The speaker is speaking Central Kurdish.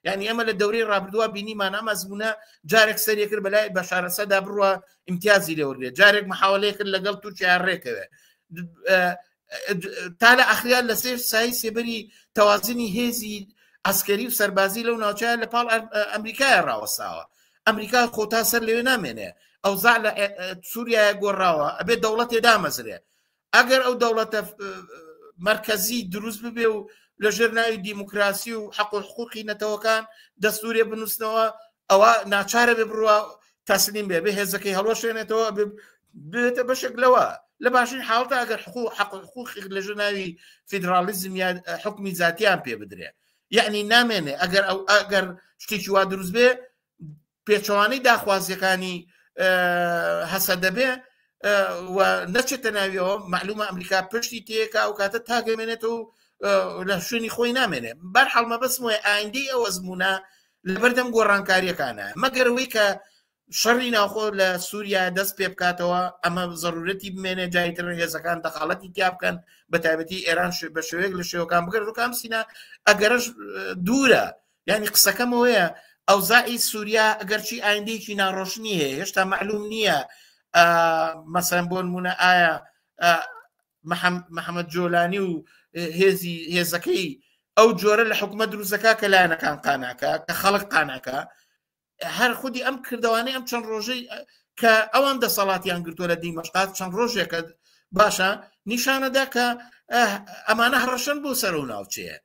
یعنی ئەمە لە دەورەی ڕابردووە بینیمان ئەم ئەزمونە جارێک سەریە کرد بەلای بەشارەسەدا بڕوە ئیمتیازی لێوەرگێت، جارێک محاولەیە کرد لەگەڵ تورکیا ڕێکەوێ، تا لە ئەخریان لەسەر سای سێبەری تەوازنی هێزی ئەسکەری و سەربازی لەو ناوچەیە لە پاڵ ئەمریکایە ڕاوەستاوە. ئەمریکا خۆتا سەر لەوێ نامێنێ، ئەوزاع لە سووریایە گۆڕاوە، ئەبێ دەوڵەتێ دامەزرێ. ئەگەر ئەو دەوڵەتە مرکزی دروست ببێ و لەژێر ناوی دیموکراسی و حەق و حقوقی نەتەوەکان دەستورێ بنووسنەوە، ئەوە ناچارە بێ بڕوا تەسلیم بێ، بێ هێزەکەی هەڵوەشێنێتەوە، بێتە بەشێک لەوە. لە باشترین حاڵەتە ئەگەر حقوق حەق و حقوقی لەژێر ناوی فیدراڵیزم یا حکمی زاتیان پێ بدرێ، یعنی نامێنێ. ئەگەر ئەو ئەگەر شتێکی وا دروست بێ پێچەوانەی داخوازیەکانی هەسە دەبێ و نەچێتە ناویەوە، معلومە ئەمریکا پشتی تێکا، ئەو کاتە تاگەمێنێتەوە لە شوێنی خۆی نامێنێ. بەرحاڵ مەبەستم وایە ئایندەی ئەو ئەزمونە لەبەردەم گۆڕانکاریەکانە، مەگەر ئەوەی کە شەڕی ناوخۆ لە سووریا دەست پێ بکاتەوە، ئەمە زەرورەتی بمێنێ، جایتر هێزەکان دەخاڵەتی تیا بکەن، بە تایبەتی ئێران بە شێوەیەک لە شێوەکان بگەر ڕووکام سینا ئەگەرش دوورە. یعنی قسەکەمەوەیە ئەوزاعی سووریا ئەگەرچی ئایندەیەکی ناڕۆشنی هەیە، هێشتا معلوم نییە مەسەن بۆ نمونە ئایا محەممەد جۆلانی و هێزی هێزەکەی ئەو جۆرە لە حکوومەت دروستەکە کە لایەنەکان قاناکە، کە خەڵک قاناکە. هەر خودی ئەم کردوانەی ئەم چەند ڕۆژەی کە ئەوان دەسەڵاتیان گرتووە لە دیمەشقات چەند ڕۆژێکە، باشە، نیشانەدا کە ئەمانە هەڕەشەن بۆ سەر و ناوچەیە.